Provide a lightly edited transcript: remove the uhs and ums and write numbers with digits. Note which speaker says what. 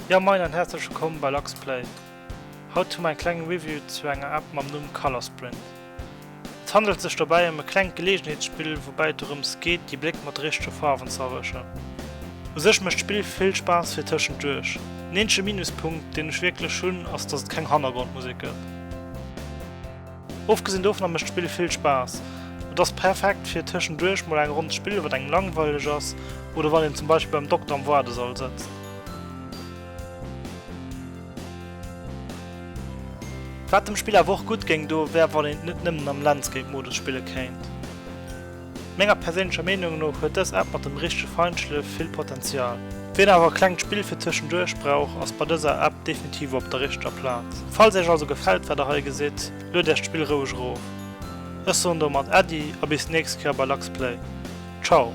Speaker 1: Ja moin an häerzlech wëllkomm bei Luxplay. Haut hu mer eng kleng Review zu enger App mam Numm Color Sprint. Et handelt sech dobäi ëm e klengt Geleegenheetsspill woubäi et dorëms geet déi Bléck mat de richtege Faarwen ze erwëschen. U sech mécht d'Spill vill Spaass fir tëschenduerch. Den eenzege Minuspunkt deen ech wierklech hunn ass dass et keng Hannergrondmusek gëtt. Ofgesinn dovunner mécht d'Spill vill Spaass. Et ass perfekt fir tëschenduerch mol eng Ronn ze spillen wat engem langweileg ass oder wann een zum Beispill beim Dokter am Waardesall sëtzt. Wat dem Spill awer och gutt géing do wär wann een et net nëmmen am Landscape Modus spille kéint. Menger perséinlecher Meenung no huet dës App mat dem richtege Feinschlëff vill Potenzial. Wien awer e klengt Spill fir tëschenduerch brauch ass bei dëser App definitiv op der richteger Plaz. Falls iech also gefält wat der hei gesitt, luet iech d'Spill roueg erof. Ech soen domat Äddi a bis d'nächst Kéier bei Luxplay. Ciao!